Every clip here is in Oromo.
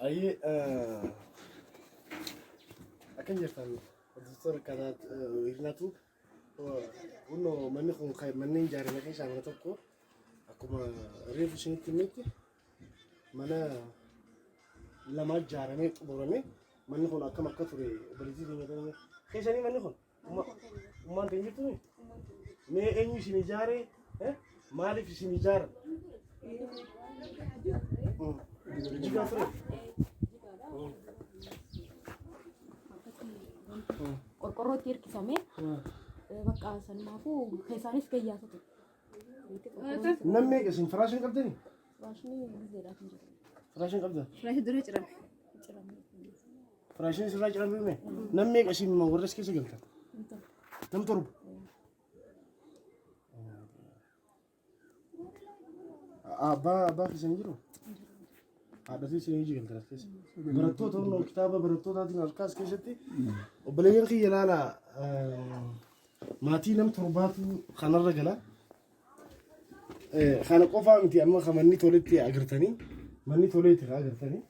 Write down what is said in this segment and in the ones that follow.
Ayyee akkam jirtan hordoftoota Hirkataa Hirnatu kunoo manni kun kan manneen ijaarame keessaa mana tokko akkuma reefu isinitti himetti mana lama ijaaramee xumurame manni kun akkam akka ture obboleettii keenya ta'e keessanii manni kun ummaan ta'e jirtu mee eenyu isin ijaare maaliif isin ijaaran jigaa ture Qorqorrootti hirkisame bakka sanumaafuu keessaanis gayyaasa ture. Namni meeqa isin firaashin qabdanii? Firaashinii gizeedhaaf hin jiru. Firaashin qabdan? Firaashii dura cirame. Cirame. Firaashin sirraa cirame mee? Namni meeqa isin warra as keessa galtan? Nam torba. Abbaa keessan jiru? Haadhatii isin hojii galtan as keessa. Barattoota humna kitaaba barattootaatiin harkaas keessatti obboleeyyan kiyya ilaala maatii nam torbaatu kanarra gala. Kana qofaa miti amma kan manni toletti agartanii manni toleetti kan agartanii.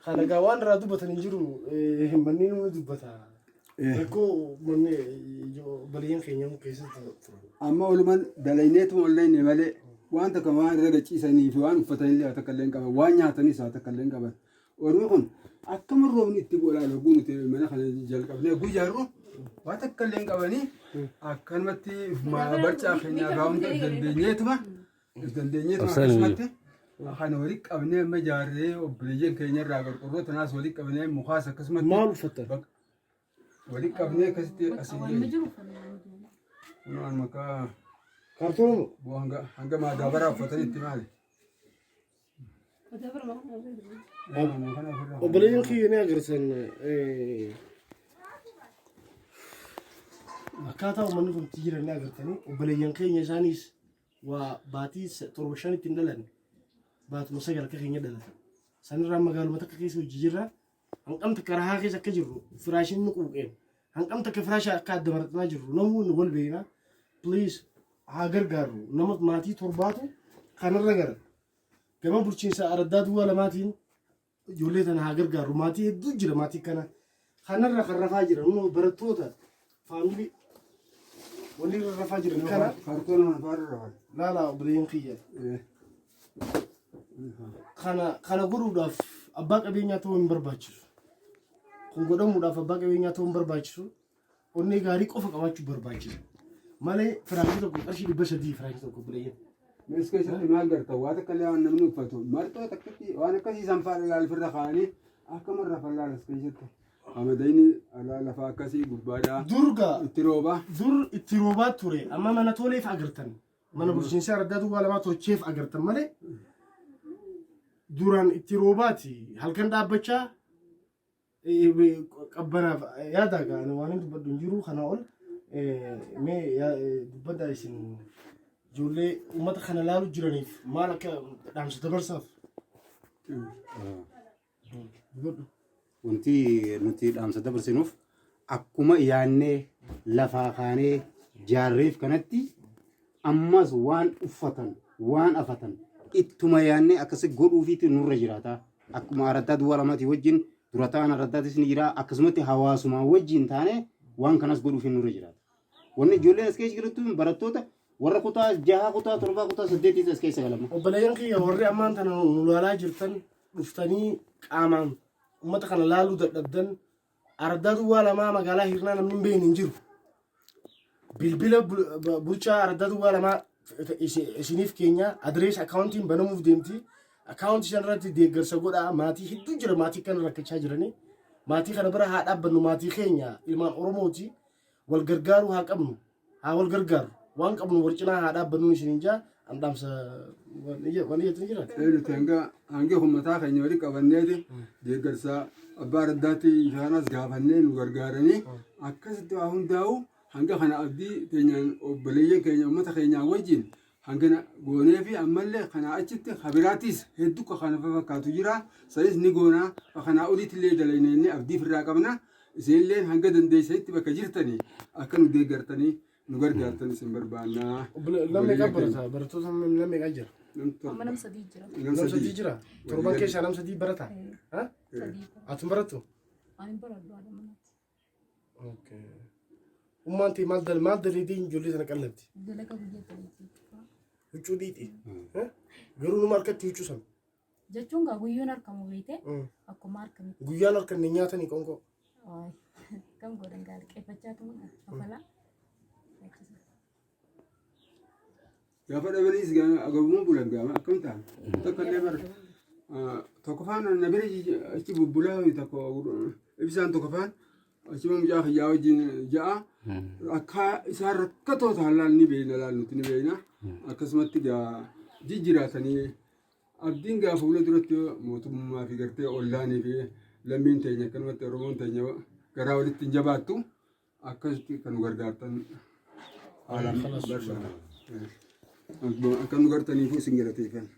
Kana egaa waan irraa dubbatan hin jiru manni nu dubbata. Rakkoo manni obboleeyyan keenya keessatti turan. Amma oluman dalayneetuma ollayne malee waan takka waan irra gachiisanii fi waan uffatanillee waa takka illee hin qaban waan nyaatanis waa takka illee hin qaban. Ormi kun akkama roobni itti bu'u laala hogguu nuti mana kana jalqabnee guyyaarru waa takka illee hin qabanii akkanumatti barcaa keenyaa irraa hunda dandeenyeetuma If dandeenyeetuma Obsaan hin akkasumatti kana walitti qabnee amma ijaarree obboleeyyan keenya irraa qorqorroo tanaas walitti qabnee mukaas akkasumatti Maal uffattan? walitti qabnee akkasitti asii Waan geenye. jiru uffannaa waan jiru. Kunoo maqaa Kaartoona moo? bu'aa hanga hanga maadaabaraa uffatanii itti maali? Obboleeyyan kiyya ni agartan akkaataa uummanni kun itti jiran ni agartanii obboleeyyan keenya isaanis waa baatii torba shanitti hin dhalanne baatuma sagal akka keenya dhalatan sanirraa magaaluma takka keessa hojii jirra hanqam takka rahaa keessa akka jirru firaashin nu quuqeen hanqam takka firaasha akka adda maratnaa jirru namuu nu wal beekna please haa gargaarru nama maatii torbaatu kanarra gara gama bulchiinsa araddaa duwwaa lamaatiin ijoollee tana haa gargaarru maatii hedduu jira maatii kana kanarra kan rafaa jiran immoo barattoota faamilii walirra rafaa jiran kana Kaartoona faarra rafan. laalaa obboleeyyan kiyya kana kana godhuudhaaf abbaa qabeenyaa ta'uu hin barbaachisu kun godhamuudhaaf abbaa qabeenyaa ta'uu hin barbaachisu Onnee gaarii qofa qabaachuu barbaachisa. Malee firaankii tokko qarshii 300 firaankii tokko obboleeyyan. Mis keessatti maal garta waa takka illee waan namni uffatu marxoo takkatti waan akkasii san faadha laal firra kaa'anii akka marra fallaalas keessatti. Amadayni alaa lafa akkasii gubbaadhaa Durga itti rooba. dur itti roobaa ture amma mana toleef agartan mana bulchiinsaa araddaa duwwaa lamaa tolcheef agartan malee duraan itti roobaati halkan dhaabbachaa Qabbanaaf yaada egaa ani waan hin dubbadhu hin jiru kana ol mee dubbadhaa isin ijoollee uummata kana laalu jiraniif maal akka dhaamsa dabarsaaf. Dubbadhu. Wanti nuti dhaamsa dabarsinuuf akkuma yaannee lafaa kaanee jaarreef kanatti ammas waan uffatan waan afatan ittuma yaannee akkasi godhuufiitu nurra jiraata. Akkuma araddaa duwwaa lamaatii wajjin dura ta'an araddaatis ni jira akkasumatti hawaasumaa wajjin taane waan kanas godhuufiin nurra jiraata. Wanni ijoolleen as keessa jirtu barattoota warra kutaa jahaa kutaa torbaa kutaa saddeetiis as keessa galama. Obboleeyyan kiyya warri ammaan tana nu laalaa jirtan dhuftanii qaamaan uummata kana laaluu dadhabdan Araddaa duwwaa lamaa magaalaa Hirnaa namni hin beekne hin jiru. Bilbila bulchaa araddaa duwwaa lamaa isiniif keenya adirees akkaawuntiin banamuuf deemti. Akkaawuntii sana irratti deeggarsa godhaa maatii hedduu jira maatii kana rakkachaa jiranii. Maatii kana bira haa dhaabbannu maatii keenya ilmaan Oromooti. Wal gargaaruu haa qabnu. Haa wal gargaaru. Waan qabnu wal cinaa haa dhaabbannu isiniin jaa an dhaamsa waan jettu jira. Ee nuti hanga hanga uummataa keenya walitti qabanneeti deeggarsa abbaa raddaatti isaanas gaafannee nu gargaaranii akkasitti waa hundaa'u hanga kana abdii teenyaan obboleeyyan keenya uummata keenyaa wajjin hangana goonee fi ammallee kanaa achitti habiraattis hedduu ka kana fakkaatu jira sanis ni goonaa ka kanaa olitti illee dalaynee abdii ofirraa qabna isinillee hanga dandeessanitti bakka jirtanii akka nu deeggartanii nu gargaartan isin barbaanna. Namni meeqa barata? Barattoota namni meeqa jira? Nam Amma torba. nam sadii jira. Nam Nam sadii sadii. jira. Torban keessaa nam sadii barata. Ha? Sadii. Ati hin barattu? Ani hin baradhu haadha manaati. Okay. Ummaan tee maal dal maal daleedee ijoollee sana qallabdi? Dalaga guyyaa dalagaa. Huccuu dhiiti. Garuu numa harkatti huccuu sana. Jechuun gaa guyyuun harkamu beekte akkuma harkamitti. Guyyaan harkan hin nyaatanii qoonqoo. Kam godhan gaa liqeeffachaa tumudha. Kafalaa. Gaafa dhabaniis agabuma bulan gaama akkam ta'an tokko illee bara tokko faana na bira achi bubbulaa tokko ibsaan tokko faan achuma mucaa kiyyaa wajjin ja'a akka isaan rakkatoo ta'an laal ni beeyna laal nuti ni beeyna akkasumatti gaa jijjiraatanii abdiin gaa fuula duratti mootummaa fi gartee ollaanii fi lammiin teenya akkanumatti Oromoon teenya garaa walitti hin jabaattu akkasitti kan nu gargaartan haalaan barbaada. Akka nu gartaniifuu isin galateeffanna.